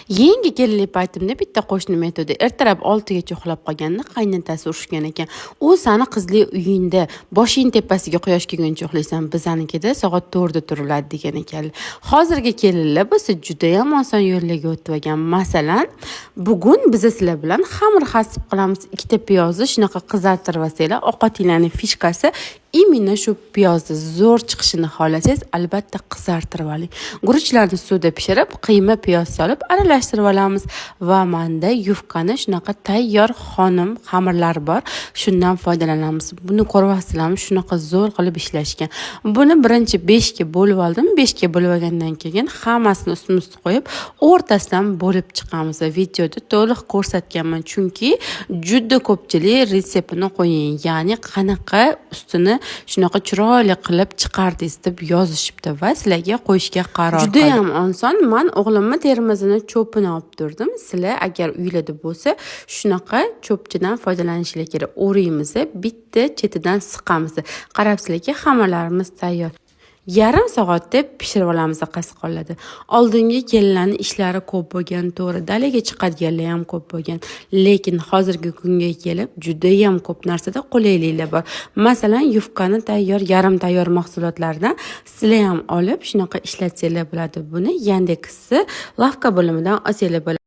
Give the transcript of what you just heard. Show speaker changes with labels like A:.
A: Yangi kelinlik paytimda bitta qo'shnim aytuvdi, ertalab 6gacha uxlab qolganda qaynotasi urishgan ekan. U sani qizli uyingda boshing tepasiga quyosh kelguncha uxlaysan, bizanikida soat 4da turiladi, degan ekanlar. Hozirgi kelinlar bo'lsa judayam oson yo'llarga o'tib olgan. Masalan, bugun biz sizlar bilan xamir hasip qilamiz. Ikkita piyozni shunaqa qizartirib olsanglar, ovqatinglarni фишка si именно shu piyozni zo'r chiqishini xohlasangiz, albatta qizartirib oling. Guruchlarni suvda pishirib, qiyma piyoz solib aralashtirib olamiz va manda yufkani shunaqa tayyor xonim xamirlari bor. Shundan foydalanamiz. Buni ko'ryapsizlarmi? Shunaqa zo'r qilib ishlashgan. Buni birinchi 5 ga bo'lib oldim. 5 ga bo'lib olgandan keyin hammasini ustma-ust qo'yib, o'rtasidan bo'lib chiqamiz. Videoda to'liq ko'rsatganman, chunki juda ko'pchilik retseptini qo'ying, ya'ni qanaqa ustini shunaqa chiroyli qilib chiqardingiz, deb yozishibdi va sizlarga qo'yishga qaror. Judayam oson. Man o'g'limni termosini cho'pini olib turdim. Sizlar agar uylarda bo'lsa, shunaqa cho'pchadan foydalanishinglar kerak. O'raymiz, bitta chetidan siqamiz. Qarabsizlarki, xamirlarimiz tayyor. Yarim soatda pishirib olamiz qasqonlarda. Oldingi kelinlarni ishlari ko'p bo'lgan, to'g'ri, dalaga chiqadiganlar ham ko'p bo'lgan. Lekin hozirgi kunga kelib judayam ko'p narsada qulayliklar bor. Masalan, yufkani tayyor, yarim tayyor mahsulotlardan sizlar ham olib shunaqa ishlatsanglar bo'ladi. Buni Yandex'i лавка bo'limidan olsanglar bo'ladi.